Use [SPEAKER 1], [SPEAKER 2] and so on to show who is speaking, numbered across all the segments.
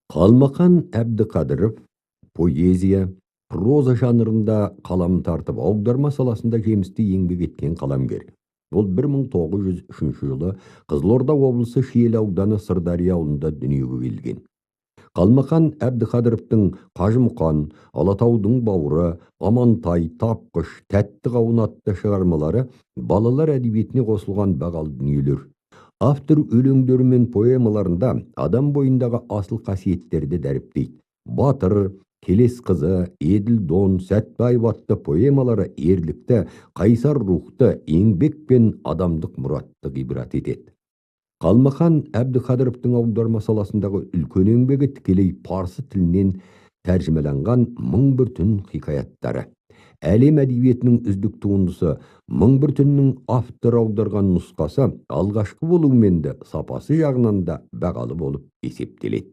[SPEAKER 1] Қалмақан Әбдіқадыров поэзия, проза жанрында қалам тартып, аударма саласында жемісті еңбек еткен қаламгер. Ол 1903 жылы Қызылорда облысы Шиелі ауданы Сырдария ауылында дүниеге келген. Қалмақан Әбдіқадыровтың Қажымұқан, Алатаудың бауыры, Амантай, Тапқыш, Тәтті қауын атты шығармалары балалар әдебиетіне қосылған бағалы дүниелер. Автор өлеңдері мен поэмаларында адам бойындағы асыл қасиеттерді дәріптейді. Батыр, Келес қызы, Еділ Дон, Сәтбаев атты поэмалары ерлікті, қайсар рухты, еңбек пен адамдық мұратты ғибрат етеді. Қалмақан Әбдіқадыровтың аударма саласындағы үлкен еңбегі тікелей парсы тілінен тәржімаланған «Мың бір түн» хикаяттары. Әлем әдебиетінің үздік туындысы «Мың бір түннің» автор аударған нұсқасы алғашқы болуымен де, сапасы жағынан да бағалы болып есептеледі.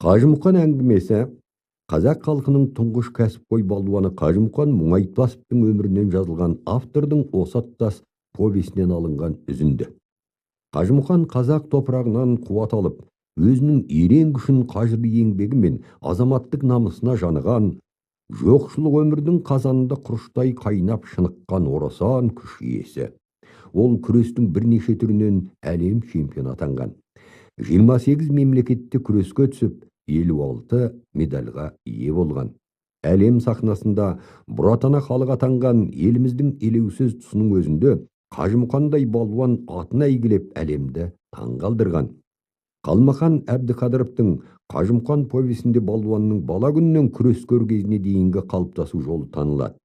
[SPEAKER 1] Қажымұқан әңгімесі қазақ халқының тұңғыш кәсіпқой балуаны Қажымұқан Мұңайтпасовтың өмірінен жазылған автордың осы аттас повесінен алынған үзінді. Қажымұқан қазақ топырағынан қуат алып, өзінің ерен күшін қажырлы еңбегі мен азаматтық намысына жаныған, жоқшылық өмірдің қазанында құрыштай қайнап шыныққан орасан күш иесі. Ол күрестің бірнеше түрінен әлем чемпионы атанған. 28 мемлекетте күреске түсіп, 56 медальға ие болған. Әлем сахнасында бұратана халық атанған еліміздің елеусіз тұсының өзінде Қажымұқандай балуан атын әйгілеп, әлемді таңғалдырған. Қалмақан Әбдіқадыровтың «Қажымұқан» повесінде балуанның бала күнінен күрескер кезіне дейінгі қалыптасу жолы танылады.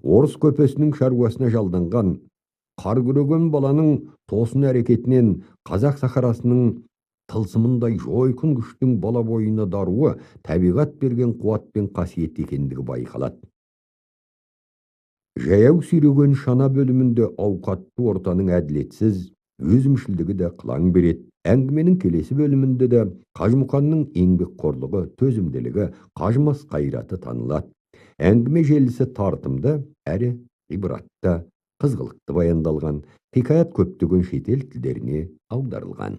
[SPEAKER 1] Орыс көпесінің шаруасына жалданған қар күреген баланың тосын әрекетінен қазақ сахарасының тылсымындай жойқын күштің бала бойына даруы табиғат берген қуат пен қасиет екендігі байқалады. Жаяу сүйреген шана бөлімінде ауқатты ортаның әділетсіз өзімшілдігі де қылаң береді. Әңгіменің келесі бөлімінде де Қажымұқанның еңбекқорлығы, төзімділігі, қажымас қайраты танылады. Әңгіме желісі тартымды әрі ғибратты, қызғылықты баяндалған. Хикаят көптеген шетел тілдеріне аударылған.